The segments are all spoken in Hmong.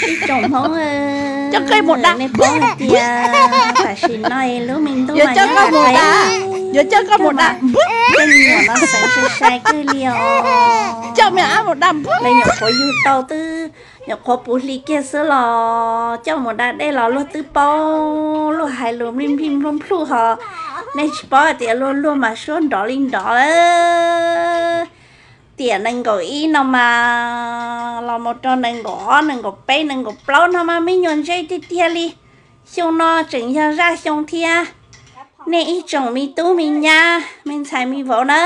Ib tsoom Hmoob, coj koj mus da, nej paub hais tias tam sim no lub me ntuj yuav coj koj mus da, yuav coj koj mus da, tej me nyuam no xeev sai sai kawg li os. Coj me ab mus da, lawv nyuam qhuav yug tau twb nyuam qhuav puv hli kiag xwb los coj mus da dej los luag twb paub, luag hais lus nplij nplij nplub nplhuj ho, nej tsis paub hais tias luag luag mas suab nrov li nrov. Tiam nees nkaum ib no mas los mus rau nees nkaum ob, nees nkaum peb, nees nkaum plaub no mas me nyuam ntse tiag tiag li. Xyoo no tseem yog zaj xyoo thiab. Nej ib tsoom me tub me nyab, me ntxhais me vauv na,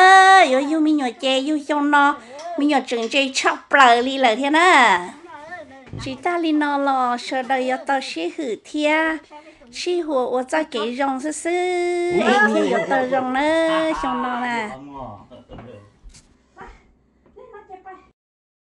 yuav yug me nyuam ces yug xyoo no me nyuam tseem ntse tshaj plaws li lawm thiab na. Tsis tag li no los sawv daws yuav tau sib hwm thiab sib hua ua txoj kev zoo xwb xwb es thiaj yuav tau zoo na, xyoo no na.